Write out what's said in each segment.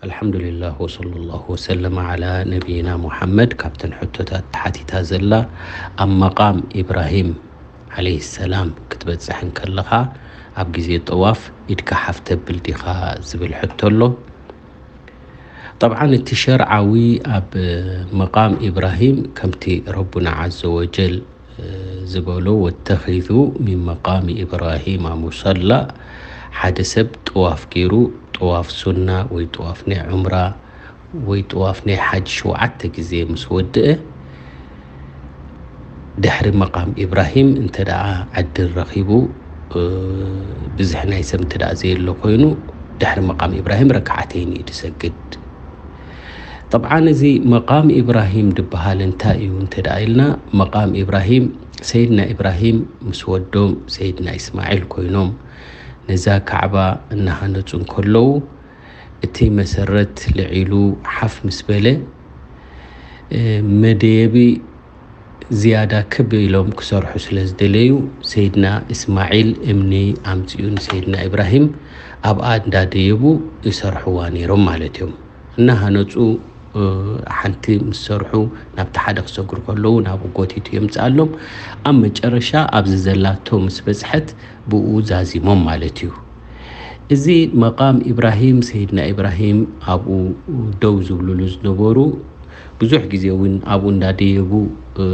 ኣልሓምዱሊላህ ወሰለላሁ ወሰለም ዓላ ነቢይና ሙሓመድ። ካብተን ሕቶታት ተሓቲታ ዘላ፣ ኣብ መቃም ኢብራሂም ዓለይሂ ሰላም ክትበጽሕ እንከለኻ ኣብ ግዜ ጠዋፍ ኢድካ ሓፍ ተብል ዲኻ ዝብል ሕቶ ኣሎ። ጠብዓን እቲ ሸርዓዊ ኣብ መቃም ኢብራሂም ከምቲ ረቡና ዓዘ ወጀል ዝበሎ፣ ወተኺዙ ሚን መቃሚ ኢብራሂማ ሙሰላ፣ ሓደ ሰብ ጥዋፍ ገይሩ፣ ጥዋፍ ሱና ወይ ጥዋፍ ናይ ዑምራ ወይ ጥዋፍ ናይ ሓጅ ሸውዓተ ግዜ ምስ ወድአ፣ ድሕሪ መቃም ኢብራሂም እንተ ደኣ ዕድል ረኺቡ፣ እ፣ ብዝሒ ናይ ሰብ እንተ ደኣ ዘየሎ ኮይኑ፣ ድሕሪ መቃም ኢብራሂም ረክዓተይን እዩ ዝሰግድ። ጠብዓን እዚ መቃም ኢብራሂም ድበሃል እንታይ እዩ እንተ ደኣ ኢልና፣ መቃም ኢብራሂም፣ ሰይድና ኢብራሂም ምስ ወዶም ሰይድና ኢስማዒል ኮይኖም ነዛ ካዕባ እናሃነጹ እንከለዉ፣ እቲ መሰረት ልዒሉ ሓፍ ምስ በለ፣ እ፣ መደየቢ ዝያዳ ክብ ኢሎም ክሰርሑ ስለ ዝደለዩ፣ ሰይድና እስማዒል እምኒ ኣምጺኡ ንሰይድና ኢብራሂም ኣብኣ እንዳደየቡ ይሰርሕዋ ነይሮም ማለት እዮም። እናሃነጹ፣ እ፣ ሓንቲ ምስ ሰርሑ ናብቲ ሓደ ክሰግሩ ከለዉ ናብኡ ጎቲቱ የምጽኣሎም። ኣብ መጨረሻ ኣብዚ ዘላቶ ምስ በጽሐት ብኡ ዛዚሞም ማለት እዩ። እዚ መቃም ኢብራሂም፣ ሰይድና ኢብራሂም ኣብኡ ደው ዝብልሉ ዝነበሩ፣ ብዙሕ ግዜ እውን ኣብኡ እንዳደየቡ፣ እ፣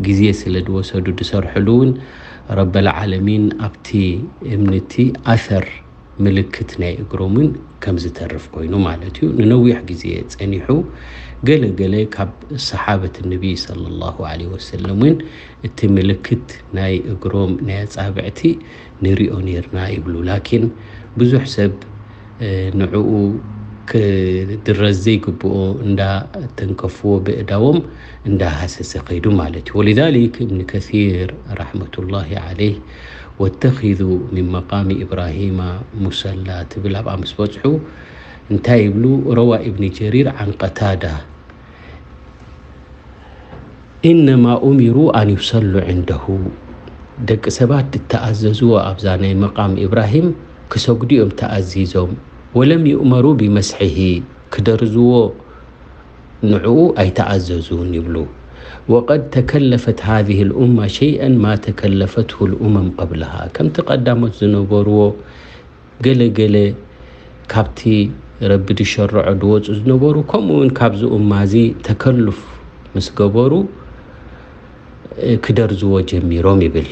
ግዜ ስለ ዝወሰዱ ዝሰርሕሉ እውን፣ ረበል ዓለሚን ኣብቲ እምኒ እቲ ኣሰር፣ ምልክት ናይ እግሮም እውን ከም ዝተርፍ ኮይኑ ማለት እዩ። ንነዊሕ ግዜ ጸኒሑ፣ ገለ ገለ ካብ ሰሓበት ነቢ ሰለላሁ ዐለይሂ ወሰለም እውን እቲ ምልክት ናይ እግሮም ናይ ኣጻብዕቲ ንሪኦ ኔርና ይብሉ። ላኪን ብዙሕ ሰብ፣ እ፣ ንዕኡ ክድረዝ ዘይግብኦ እንዳ ተንከፍዎ ብእዳዎም እንዳ ሃሰሰ ከይዱ ማለት እዩ። ወሊዛሊክ እብን ከሲር ረሕመቱላሂ ዐለይህ፣ ወተኺዙ ሚን መቃሚ ኢብራሂማ ሙሰላ ትብል ኣብኣ ምስ በጽሑ እንታይ ይብሉ? ረዋ ኢብኒ ጀሪር ዓን ቀታዳ፣ ኢነማ ኡሚሩ ኣን ዩሰሉ ዕንደሁ፣ ደቂ ሰባት ዝተኣዘዝዎ ኣብዛ ናይ መቃም ኢብራሂም ክሰግዱ እዮም ተኣዚዞም። ወለም ይእመሩ ቢመስሒሂ፣ ክደርዝዎ ንዕኡ ኣይተኣዘዙን ይብሉ። ወቀድ ተከለፈት ሃዚህ ልኡማ ሸይአን ማ ተከለፈትሁ ልኡመም ቀብለሃ፣ ከምቲ ቀዳሞት ዝነበርዎ ገለ ገለ ካብቲ ረቢ ድሸርዖ ድወፁ ዝነበሩ፣ ከምኡ እውን ካብዚ ኡማ እዚ ተከሉፍ ምስ ገበሩ፣ እ፣ ክደርዝዎ ጀሚሮም ይብል።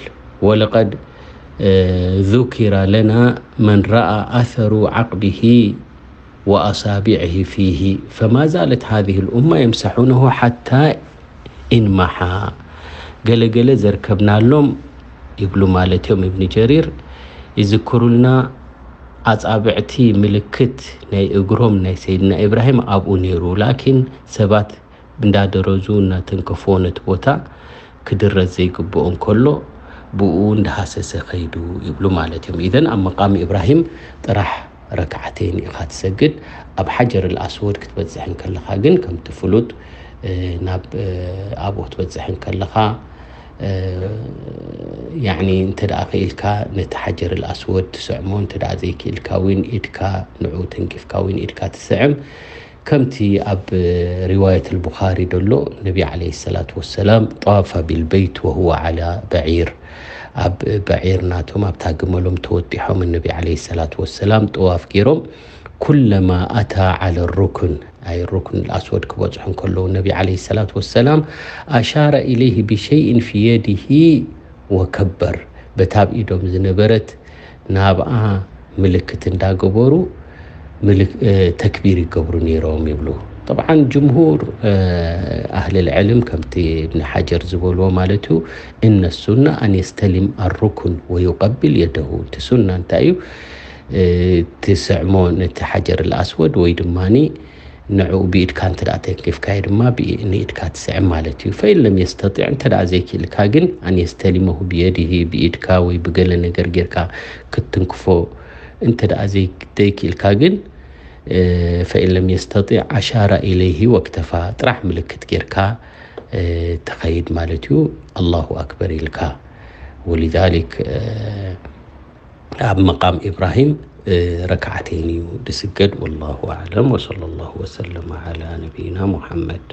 ወለቀድ፣ እ፣ ذكر لنا من رأى أثر عقبه وأصابعه فيه فما زالت هذه الأمة يمسحونه حتى انمحى። ገለገለ ዘርከብናሎም ይብሉ ማለት እዮም እብኒ ጀሪር፣ ይዝክሩልና። ኣጻብዕቲ ምልክት ናይ እግሮም ናይ ሰይድና ኢብራሂም ኣብኡ ነይሩ። ላኪን ሰባት እንዳደረዙ እናተንከፍዎ ነቲ ቦታ ክድረዝ ዘይግብኦ እንከሎ ብኡ እንዳሃሰሰ ከይዱ ይብሉ ማለት እዮም። ኢዘን ኣብ መቃም ኢብራሂም ጥራሕ ረክዓተይን ኢኻ ትሰግድ። ኣብ ሓጀር ኣልኣስወድ ክትበጽሕ እንከለኻ ግን ከምቲ ፍሉጥ፣ እ፣ ናብ፣ እ፣ ኣብኡ ክትበጽሕ እንከለኻ፣ እ፣ ያዕኒ እንተ ደኣ ክኢልካ ነቲ ሓጀር ኣልኣስወድ ትስዕሞ፣ እንተ ደኣ ዘይክኢልካ እውን ኢድካ ንዕኡ ተንኪፍካ እውን ኢድካ ትስዕም። ከምቲ ኣብ ሪዋየት ኣልቡኻሪ ደሎ፣ ነቢ ዓለይሂ ሰላቱ ወሰላም ጣፈ ቢልበይት ወሁወ ዓላ በዒር፣ ኣብ በዒር ናቶም ኣብታ ግመሎም ተወጢሖም ነቢ ዓለይሂ ሰላቱ ወሰላም ጠዋፍ ገይሮም፣ ኩለማ ኣታ ዓለ ሩክን፣ ኣይ ሩክን ኣስወድ ክበጽሑ እንከለዉ ነቢ ዓለይሂ ሰላቱ ወሰላም ኣሻረ ኢለይሂ ብሸይእን ፊ የዲሂ ወከበር፣ በታ ኣብ ኢዶም ዝነበረት ናብኣ ምልክት እንዳገበሩ ምልክ-፣ እ፣ ተክቢር ይገብሩ ነይሮም ይብሉ። ጠብዓን ጅምሁር፣ እ፣ ኣህልል ዕልም ከምቲ እብኒ ሓጀር ዝበልዎ ማለት እዩ፣ እነ ሱና ኣን የስተሊም ኣሩኩን ወዩቀቢል የደሁ። እቲ ሱና እንታይ እዩ? እ፣ ትስዕሞ ነቲ ሓጀር ኣልኣስወድ ወይ ድማኒ ንዕኡ ብኢድካ እንተ ደኣ ተንኪፍካዮ ድማ ብኢ-፣ ንኢድካ ትስዕም ማለት እዩ። ፈኢን ለም የስተጢዕ፣ እንተ ደኣ ዘይክእልካ ግን፣ ኣን የስተሊመሁ ብየዲሂ፣ ብኢድካ ወይ ብገለ ነገር ጌርካ ክትትንክፎ እንተ ደኣ ዘይ-፣ ዘይክእልካ ግን፣ እ፣ ፈኢን ለም የስተጢዕ ኣሻረ ኢለይሂ ወክተፋ፣ ጥራሕ ምልክት ጌርካ፣ እ፣ ትኸይድ ማለት እዩ። ኣላሁ ኣክበር ኢልካ። ወሊዛሊክ፣ እ፣ ኣብ መቃም ኢብራሂም ረክዓተይን እዩ ዝስገድ። ወላሁ ኣዕለም ወሰለ ላሁ ወሰለም ዓላ ነቢይና ሙሓመድ።